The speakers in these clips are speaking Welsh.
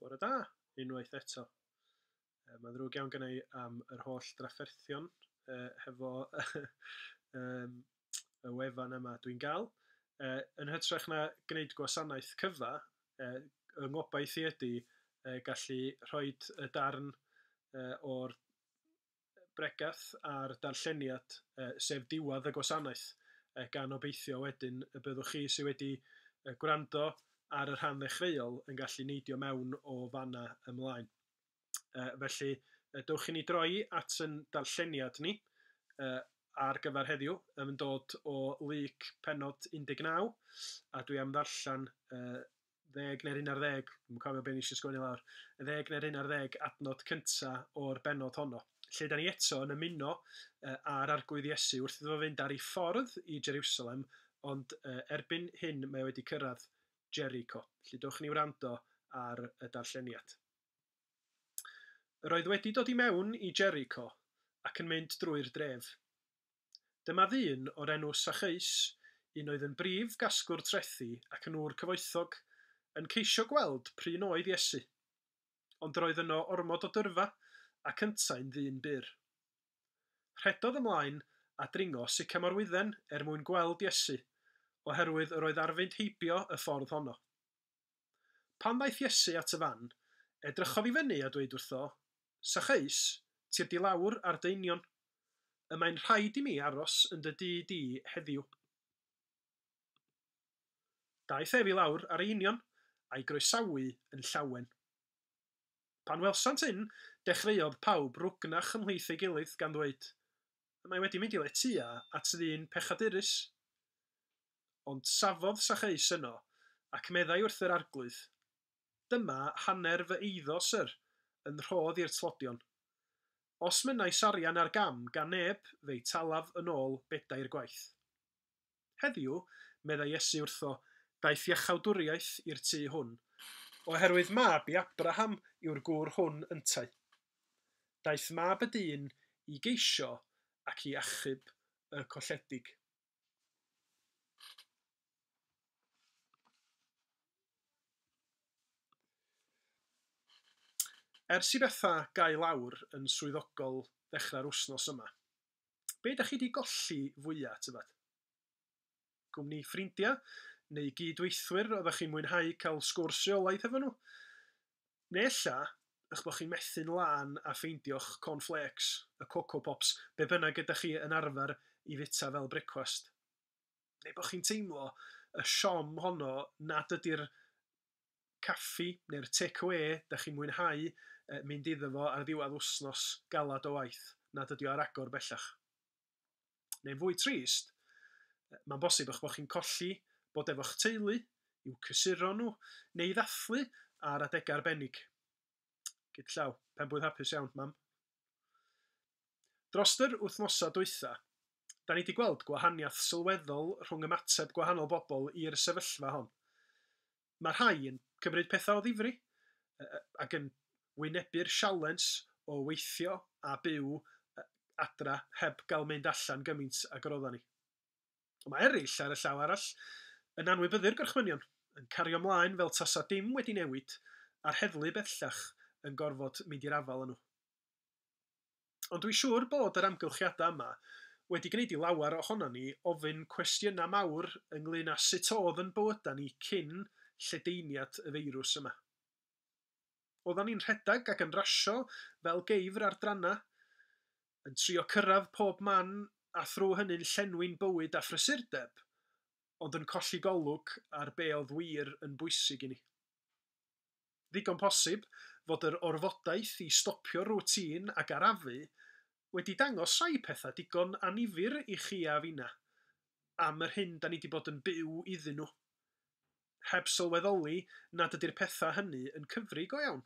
Bore da, unwaith eto. Mae'n ddrwg iawn gen i am yr holl drafferthion hefo y wefan yma dwi'n gael. Yn hytrach na gwneud gwasanaeth cyfa, yng ngobaith i ydy gallu rhoi y darn o'r bregath a'r darlleniad, sef diwedd y gwasanaeth, gan obeithio wedyn y byddwch chi sydd wedi gwrando ar y rhan ddechreuol yn gallu neidio mewn o fanna ymlaen. Felly, dewch i ni droi at yn darlleniad ni ar gyfer heddiw, yn dod o Luc pennod 19, a dwi am ddarllen 10 neu'r 11, dwi'n cofio beth nes i sgwennu lawr, 10 neu'r 11 adnod cynta o'r bennod honno, lle da ni eto yn ymuno â'r Arglwydd Iesu wrth iddo fo fynd ar ei ffordd i Jerusalem, ond erbyn hyn mae wedi cyrraedd Jericho. Felly dewch ni wrando ar y darlleniad. Yr oedd wedi dod i mewn i Jericho ac yn mynd drwy'r dref. Dyma ddyn o'r enw Sacheus, un oedd yn brif gasglwr trethi ac yn ŵr cyfoethog, yn ceisio gweld pryn oedd Iesu. Ond yr oedd yno ormod o dyrfa ac yntau'n ddyn byr. Rhedodd ymlaen a dringo sycamorwydden er mwyn gweld Iesu, oherwydd yr oedd ar fynd heibio y ffordd honno. Pan ddaeth Iesu at y fan, edrychodd i fyny a dweud wrtho, Sacheus, tyrd i lawr ar dy union. Y mae'n rhaid i mi aros yn dy dŷ di heddiw. Daeth ef i lawr ar ei union, a'i groesawu yn llawen. Pan welsant hyn, dechreuodd pawb rwgnach ymhlith ei gilydd gan ddweud, y mae wedi mynd i letua at ddyn pechadurus. Ond safodd Sacheus yno, ac meddai wrth yr Arglwydd, dyma hanner fy eiddo, syr, yn rhodd i'r tlodion. Os mynnais arian ar gam gan neb, fe'i talaf yn ôl bedair gwaith. Heddiw, meddai Iesu wrtho, daeth iachawdwriaeth i'r tŷ hwn, oherwydd mab i Abraham yw'r gŵr hwn yntau. Daeth mab y dyn i geisio ac i achub y colledig. Ers i bethau gau lawr yn swyddogol ddechrau'r wythnos yma, be ydych chi wedi golli fwyaf, tybed? Gwmni ffrindiau neu gydweithwyr oeddech chi'n mwynhau cael sgwrs reolaidd hefo nhw? Neu ella, eich bod chi'n methu'n lân a ffeindio'ch cornflakes, y Coco Pops, be bynnag ydych chi yn arfer i fita fel brecwast. Neu bod chi'n teimlo y siom honno nad ydy'r caffi neu'r take-away da chi'n mwynhau mynd iddo fo ar ddiwedd wythnos galad o waith, nad ydy o ar agor bellach. Neu'n fwy trist, mae'n bosib eich bod chi'n colli bod efo'ch teulu, i'w cysuro nhw, neu i ddathlu ar adegau arbennig. Gyda llaw, penblwydd hapus iawn, mam. Dros yr wythnosau dwytha, da ni wedi gweld gwahaniaeth sylweddol rhwng ymateb gwahanol bobl i'r sefyllfa hon. Mae rhai yn cymryd pethau o ddifri ac yn wynebu'r sialens o weithio a byw adra heb gael mynd allan gymaint ag yr oeddan ni. Ond mae eraill ar y llaw arall yn anwybyddu'r gorchmynion, yn cario ymlaen fel tasa dim wedi newid, a'r heddlu bellach yn gorfod mynd i'r afael â nhw. Ond dwi'n siŵr bod yr amgylchiadau yma wedi gwneud i lawer ohonon ni ofyn cwestiynau mawr ynglyn â sut oedd yn bywydau ni cyn lledaeniad y feirws yma. Oeddan ni'n rhedeg ac yn rasio fel geifr ar drannau, yn trio cyrraedd pob man a thrwy hynny'n llenwi'n bywyd a phrysurdeb, ond yn colli golwg ar be oedd wir yn bwysig i ni. Ddigon posib fod yr orfodaeth i stopio rwtîn ac arafu wedi dangos rhai pethau digon annifyr i chi a finna am yr hyn da ni wedi bod yn byw iddyn nhw, heb sylweddoli nad ydy'r pethau hynny yn cyfri go iawn.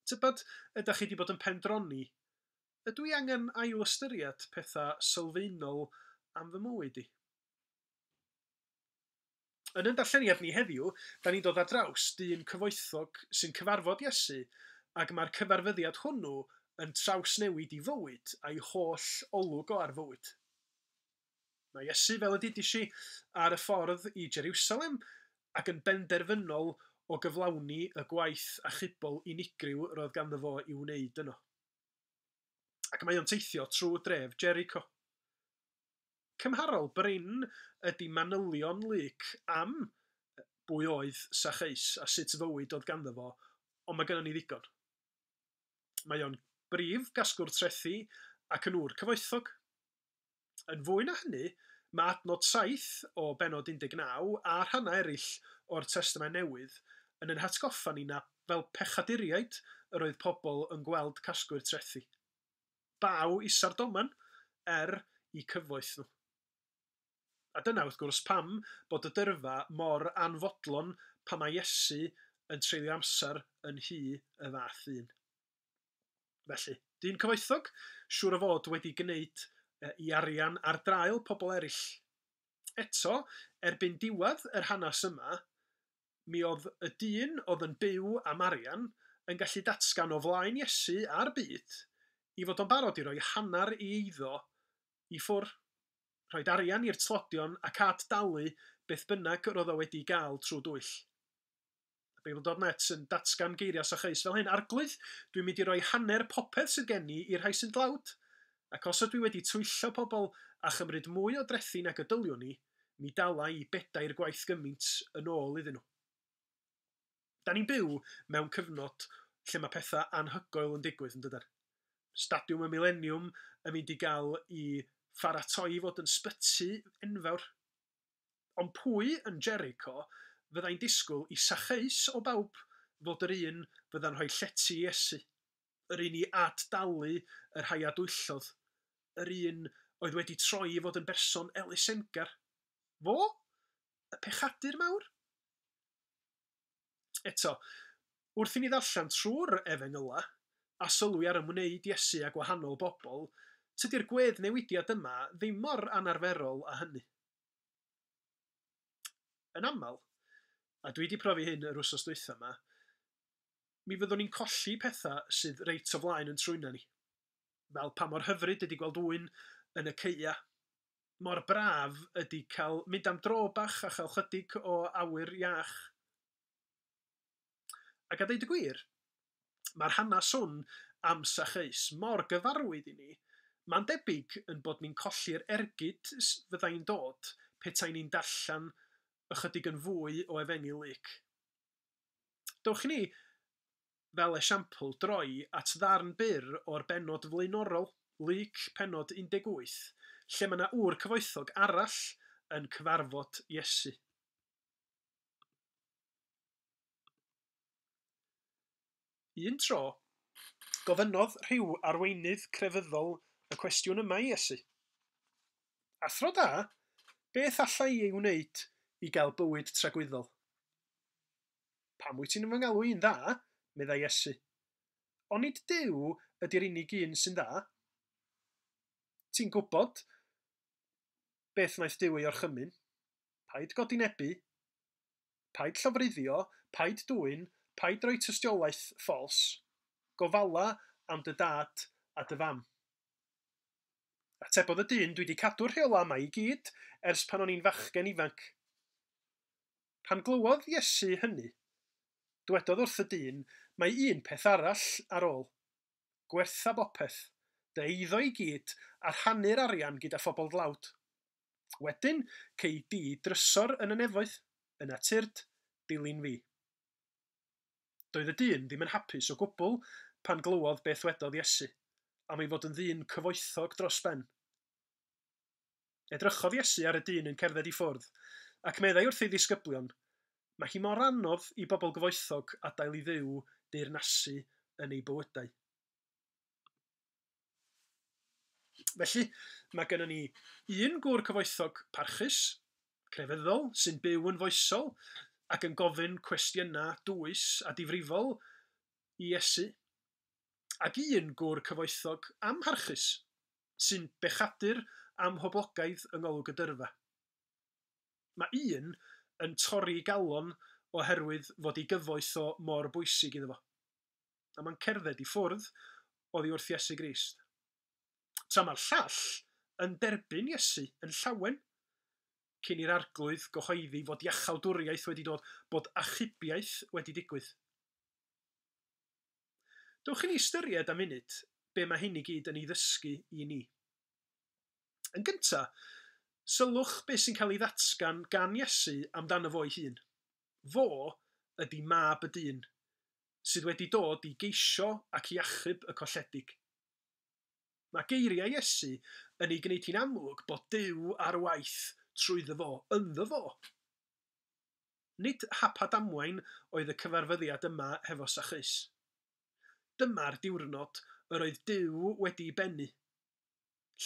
Tybed, ydych chi wedi bod yn pendroni? Ydw i angen ail ystyried pethau sylfaenol am fy mywyd i? Yn ein darlleniad ni heddiw, da ni'n dod ar draws dyn cyfoethog sy'n cyfarfod Iesu, ac mae'r cyfarfyddiad hwnnw yn trawsnewid i fywyd a'i holl olwg o ar fywyd. Mae Iesu, fel y dudis i, ar y ffordd i Jerusalem ac yn benderfynol o gyflawni y gwaith achubol unigryw roedd ganddo fo i'w wneud yno. Ac mae o'n teithio trwy dref Jericho. Cymharol brin ydy manylion Luc am bwy oedd Sacheus a sut fywyd oedd ganddo fo, ond mae gynnon ni ddigon. Mae o'n brif gasgwr trethi ac yn ŵr cyfoethog. Yn fwy na hynny, mae adnod 7 o bennod 19 a rhannau eraill o'r Testament Newydd yn ein hatgoffa ni na fel pechaduriaid yr oedd pobl yn gweld casgwyr trethi. Baw isa'r domen i cyfoeth nhw. A dyna wrth gwrs pam bod y dyrfa mor anfodlon pan mae Iesu yn treulio amser yn nhŷ y fath ddyn. Felly, dyn cyfoethog, siŵr o fod wedi gwneud i arian ar draul pobl eraill. Eto, erbyn diwedd yr hanes yma, mi oedd y dyn oedd yn byw am arian yn gallu datgan o flaen Iesu a'r byd i fod o'n barod i roi hanner i eiddo i ffwr. Rhoid arian i'r tlodion ac ad-dalu beth bynnag roedd o wedi gael trwy dwyll. Bible.net yn datgan geiriau Sacheus fel hyn. Arglwydd, dwi'n mynd i roi hanner popeth sydd gen i i'r rhai sy'n dlawd. Ac os ydw i wedi twyllo pobl a chymryd mwy o drethi nag y dyliwn i, mi dala i bedair gwaith gymaint yn ôl iddyn nhw. Da ni'n byw mewn cyfnod lle mae pethau anhygoel yn digwydd, yn dydan? Stadiwm y Mileniwm yn mynd i gael i pharatoi i fod yn sbyty enfawr. Ond pwy yn Jericho fyddai'n disgwyl i Sacheus o bawb fod yr un fydda'n rhoi llety i Iesu, yr un i ad-dalu y rhai a dwyllodd, yr un oedd wedi troi i fod yn berson elusengar? Fo? Y pechadur mawr? Eto, wrth i ni ddarllen trwy'r Efengyla a sylwi ar ymwneud Iesu â gwahanol bobl, tydi'r gweddnewidiad yma ddim mor anarferol â hynny. Yn aml, a dwi wedi profi hyn yr wythnos dwytha yma, mi fyddwn ni'n colli pethau sydd reit o flaen yn trwyna ni. Fel pa mor hyfryd ydy gweld ŵyn yn y caea, mor braf ydy cael mynd am dro bach a chael chydig o awyr iach. Ac a deud y gwir, mae'r hanes hwn am Sacheus mor gyfarwydd i ni, mae'n debyg yn bod ni'n colli'r ergyd fyddai'n dod petai ni'n darllen ychydig yn fwy o Efengyl Luc. Dowch i ni, fel esiampl, droi at ddarn byr o'r bennod flaenorol, Luc pennod 18, lle mae yna ŵr cyfoethog arall yn cyfarfod Iesu. Un tro, gofynnodd rhyw arweinydd crefyddol y cwestiwn yma i Iesu. Athro da, beth alla i ei wneud i gael bywyd tragwyddol? Pam wyt ti'n fy ngalw i'n dda? Meddai Iesu. Onid Duw ydy'r unig un sy'n dda? Ti'n gwybod beth wnaeth Duw ei orchymyn? Paid godinebu, paid llofruddio, paid dwyn, paid rhoi tystiolaeth ffals, gofala am dy dad a dy fam. Atebodd y dyn, dwi wedi cadw'r rheola yma i gyd ers pan o'n i'n fachgen ifanc. Pan glywodd Iesu hynny, dywedodd wrth y dyn, mae un peth arall ar ôl. Gwertha bopeth, dy eiddo i gyd, a rhannu'r arian gyda phobl dlawd. Wedyn, cei di drysor yn y nefoedd, yna tyrd, dilyn fi. Doedd y dyn ddim yn hapus o gwbl pan glywodd beth wedodd Iesu, am ei fod yn ddyn cyfoethog dros ben. Edrychodd Iesu ar y dyn yn cerdded i ffwrdd, ac meddai wrth ei ddisgyblion, mae hi mor anodd i bobl gyfoethog adael i Dduw deyrnasu yn eu bywydau. Felly, mae gennym ni un gŵr cyfoethog parchus, crefyddol, sy'n byw yn foesol ac yn gofyn cwestiynau dwys a difrifol i Iesu, ac un gŵr cyfoethog amharchus, sy'n bechadur amhoblogaidd yng ngolwg y dyrfa. Mae un yn torri galon oherwydd fod ei gyfoeth o mor bwysig iddo fo. A mae'n cerdded i ffwrdd oddi wrth Iesu Grist. Tra mae'r llall yn derbyn Iesu yn llawen. cyn i'r Arglwydd gyhoeddi fod iachawdwriaeth wedi dod, bod achubiaeth wedi digwydd. Dewch i ni ystyried am munud be mae hyn i gyd yn ei ddysgu i ni. Yn gyntaf, sylwch be sy'n cael ei ddatgan gan Iesu amdano fo'i hun. Fo ydy Mab y Dyn, sydd wedi dod i geisio ac i achub y colledig. Mae geiriau Iesu yn ei gwneud hi'n amlwg bod Duw ar waith trwyddo fo, ynddo fo. Nid hap a damwain oedd y cyfarfyddiad yma hefo Sacheus. Dyma'r diwrnod yr oedd Duw wedi'i bennu,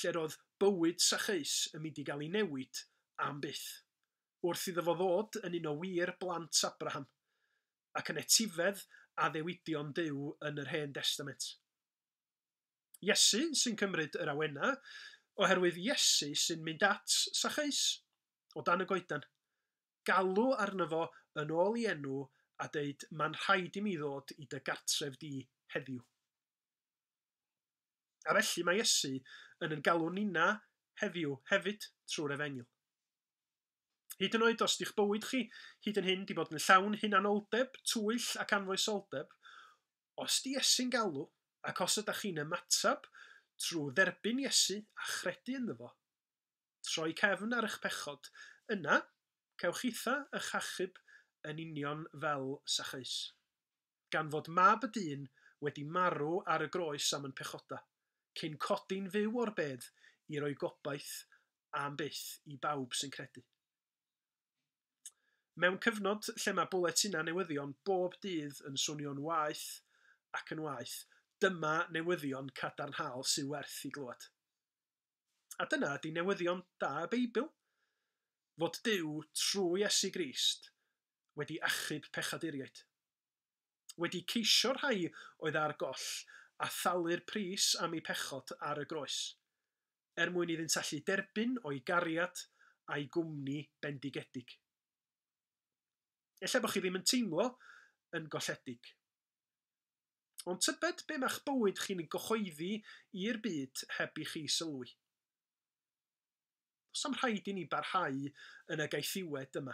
lle'r oedd bywyd Sacheus yn mynd i gael ei newid am byth, wrth iddo fo ddod yn un o wir blant Abraham, ac yn etifedd addewidion Duw yn yr Hen Destament. Iesu sy'n cymryd yr awenau, oherwydd Iesu sy'n mynd at Sacheus o dan y goedan, galw arno fo yn ôl ei enw a deud, "Mae'n rhaid i mi ddod i dy gartref di heddiw." A felly mae Iesu yn yn galw nina heddiw hefyd trwy'r efengyl. Hyd yn oed os di'ch bywyd chi hyd yn hyn di bod yn llawn hunanoldeb, twyll ac anfoesoldeb, os di Iesu'n galw, ac os ydych chi'n ymateb trwy dderbyn Iesu a chredu ynddo fo, troi cefn ar eich pechod, yna cewch chitha eich achub yn union fel Sacheus, gan fod Mab y Dyn wedi marw ar y groes am yn pechoda, cyn codi'n fyw o'r bedd i roi gobaith am byth i bawb sy'n credu. Mewn cyfnod lle mae bwletinau newyddion bob dydd yn swnio'n waeth ac yn waeth, dyma newyddion cadarnhaol sy'n werth i glywed. A dyna ydy newyddion da y Beibl, fod Duw trwy Iesu Grist wedi achub pechaduriaid, wedi ceisio rhai oedd ar goll a thalu'r pris am eu pechod ar y groes, er mwyn iddynt allu derbyn o'i gariad a'i gwmni bendigedig. Ella bod chi ddim yn teimlo yn golledig. Ond tybed be mae'ch bywyd chi'n gyhoeddi i'r byd heb i chi sylwi. Does am rhaid i ni barhau yn y gaethiwed yma.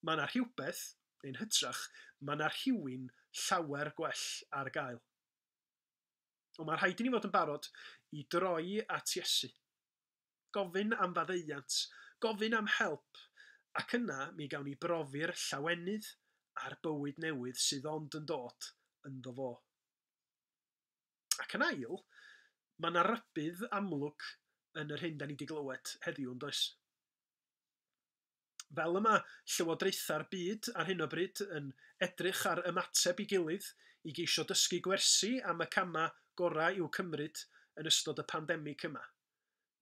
Mae yna rhywbeth, neu'n hytrach, mae yna rhywun llawer gwell ar gael. Ond mae rhaid i ni fod yn barod i droi at Iesu. Gofyn am faddeuant, gofyn am help, ac yna mi gawn ni brofi'r llawenydd a'r bywyd newydd sydd ond yn dod ynddo fo. Ac yn ail, mae yna rybudd amlwg yn yr hyn da ni wedi glywed heddiw, yn does? Fel yma, llywodraethau'r byd ar hyn o bryd yn edrych ar ymateb i gilydd i geisio dysgu gwersi am y camau gorau i'w cymryd yn ystod y pandemig yma.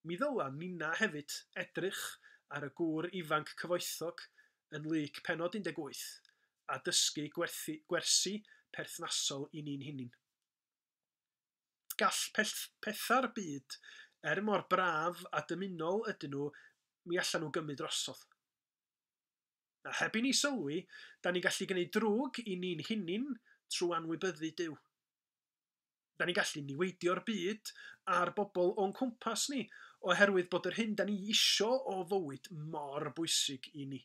Mi ddyla nina hefyd edrych ar y gŵr ifanc cyfoethog yn Luc pennod 18 a dysgu gwersi perthnasol i ni'n hunain. Gall pethau'r byd, er mor braf a dymunol ydyn nhw, mi allan nhw gymryd drosodd. A heb i ni sylwi, da ni'n gallu gwneud drwg i ni'n hunain trwy anwybyddu Duw. Da ni'n gallu niweidio'r byd a'r bobl o'n cwmpas ni, oherwydd bod yr hyn da ni isio o fywyd mor bwysig i ni.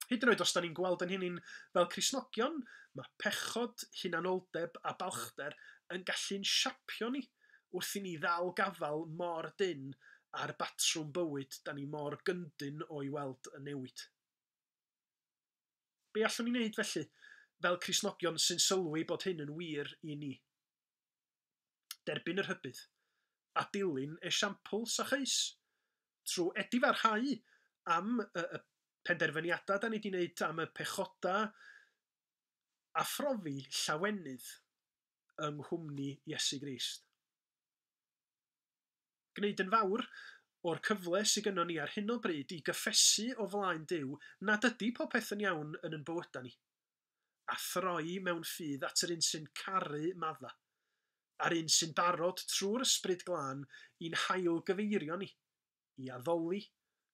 Hyd yn oed os da ni'n gweld yn hunain fel Cristnogion, mae pechod, hunanoldeb a balchder yn gallu'n siapio ni wrth i ni ddal gafal mor dynn ar batrwm bywyd da ni mor gyndyn o'i weld yn newid. Be allwn ni wneud felly, fel Cristnogion sy'n sylwi bod hyn yn wir i ni? Derbyn y rhybudd a dilyn esiampl Sacheus trwy edifarhau am y penderfyniadau da ni wedi wneud am y pechodau a phrofi llawenydd yng nghwmni Iesu Grist. Gwneud yn fawr o'r cyfle sydd gynnon ni ar hyn o bryd i gyffesu o flaen Duw nad ydy popeth yn iawn yn ein bywydau ni, a throi mewn ffydd at yr un sy'n caru madda, a'r un sy'n barod trwy'r Ysbryd Glân i'n hailgyfeirio ni, i addoli,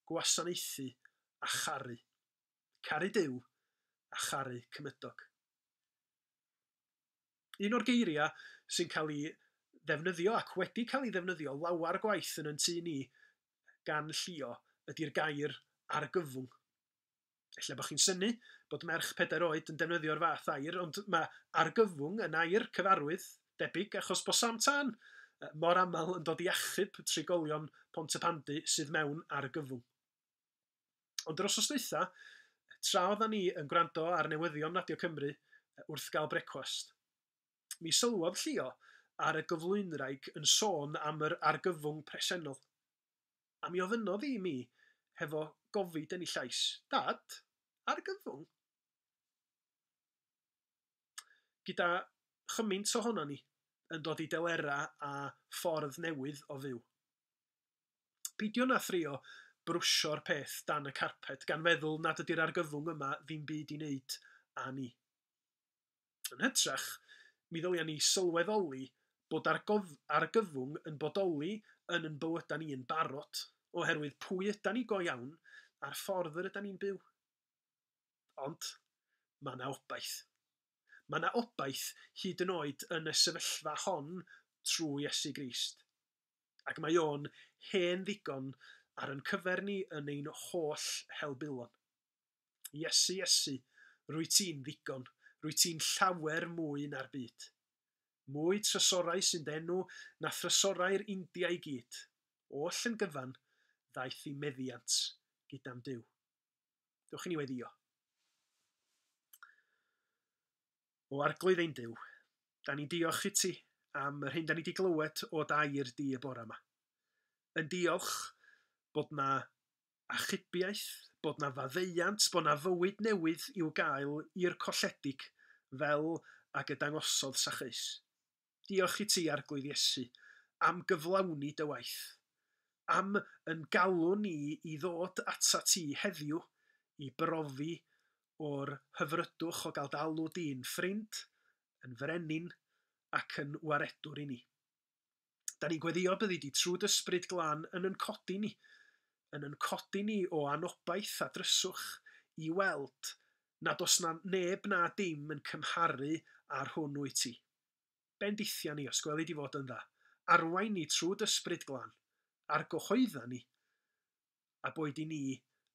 gwasanaethu a charu. Caru Duw a charu cymydog. Un o'r geiriau sy'n cael ei ddefnyddio ac wedi cael ei ddefnyddio lawer gwaith yn yn tŷ ni gan Llio ydy'r gair argyfwng. Ella bod chi'n synnu bod merch 4 oed yn defnyddio'r fath air, ond mae argyfwng yn air cyfarwydd debyg achos bod Sam Tân mor aml yn dod i achub trigolion Pontypandy sydd mewn argyfwng. Ond dros wythnos dwytha, tra oeddan ni yn gwrando ar newyddion Radio Cymru wrth gael brecwast, mi sylwodd Llio ar y gyflwynwraig yn sôn am yr argyfwng presennol. A mi ofynnodd i mi, hefo gofid yn ei llais, "Dad, argyfwng?" Gyda chymaint ohonon ni yn dod i delera a ffordd newydd o fyw. Peidio na thrio brwsio'r peth dan y carped gan feddwl nad ydy'r argyfwng yma ddim byd i wneud â ni. Yn hytrach, mi ddylia ni sylweddoli bod argyfwng yn bodoli yn yn bywydau ni yn barod, oherwydd pwy ydan ni go iawn a'r ffordd yr ydan ni'n byw. Ond mae yna obaith. Mae yna obaith hyd yn oed yn y sefyllfa hon trwy Iesu Grist. Ac mae o'n hen ddigon ar yn cyfer ni yn ein holl helbulon. Iesu, Iesu, rwy ti'n ddigon, rwy ti'n llawer mwy na'r byd. Mwy trysorau sy'n d'enw na thrysorau'r India i gyd. Oll yn gyfan, ddaeth i meddiant gyda'm Duw. Dewch i ni weddïo. O Arglwydd ein Duw, da ni'n diolch i ti am yr hyn da ni wedi glywed o d'air di y bore yma. Yn diolch bod na achubiaeth, bod na faddeuant, bod na fywyd newydd i'w gael i'r colledig fel ag y dangosodd Sacheus. Diolch i ti, Arglwydd Iesu, am gyflawni dy waith, am yn galw ni i ddod ata ti heddiw i brofi o'r hyfrydwch o gael d'alw di'n ffrind, yn frenin ac yn waredwr i ni. Da ni'n gweddio byddi di trwy dy ysbryd glân yn yn codi ni, yn yn codi ni o anobaith a dryswch i weld nad oes na neb na dim yn cymharu â'r hwn wyt ti. Bendithia ni os gweli di fod yn dda. Arwain ni trwy dy ysbryd glân, argyhoedda ni, a boed i ni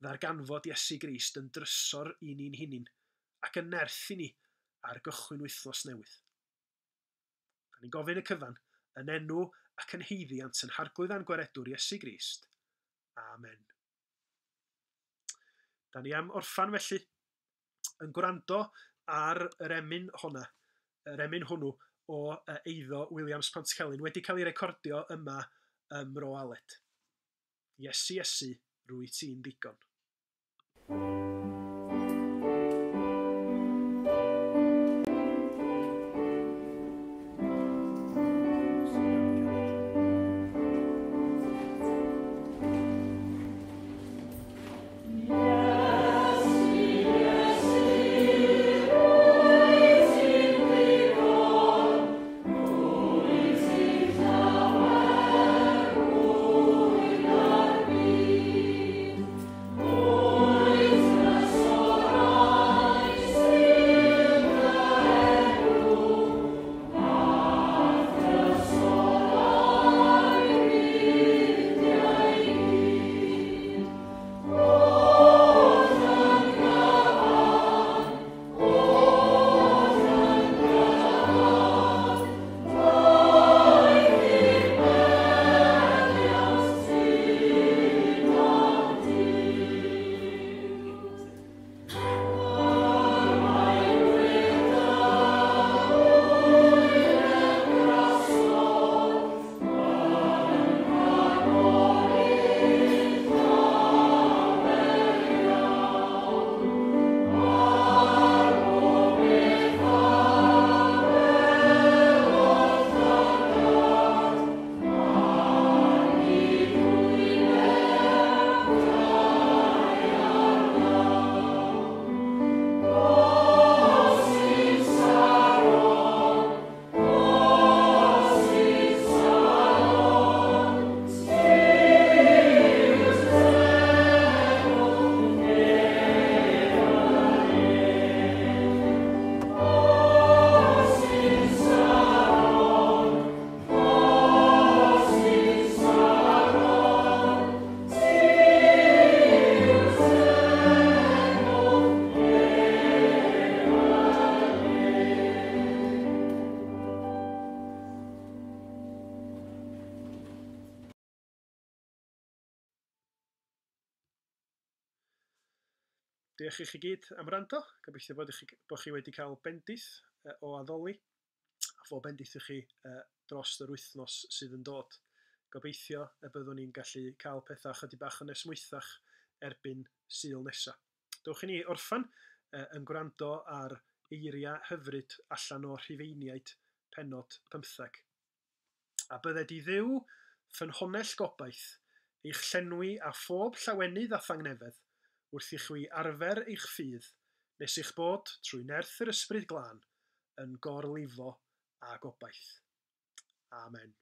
ddarganfod Iesu Grist yn drysor i ni'n hunin ac yn nerth i ni ar gychwyn wythnos newydd. Da ni'n gofyn y cyfan yn enw ac yn haeddiant yn Harglwydd a'n Gwaredwr Iesu Grist. Amen. Da ni am orffan felly yn gwrando ar yr emyn honna, yr emyn hwnnw o eiddo Williams Pantycelyn wedi cael ei recordio yma ym Mro Aled. Iesu, Iesu, rwy ti'n ddigon. Wyt Diolch i chi gyd am wrando. Gobeithio bod chi wedi cael bendith o addoli. A phob bendith i chi dros yr wythnos sydd yn dod. Gobeithio y byddwn ni'n gallu cael pethau chydig bach yn esmwythach erbyn Sul nesa. Dowch i ni orffan yn gwrando ar eiriau hyfryd allan o Rhufeiniaid pennod 15. A bydded i Dduw, ffynhonnell gobaith, eich llenwi â phob llawenydd a thangnefedd, wrth i chwi arfer eich ffydd, nes eich bod, trwy nerth yr Ysbryd Glân, yn gorlifo â gobaith. Amen.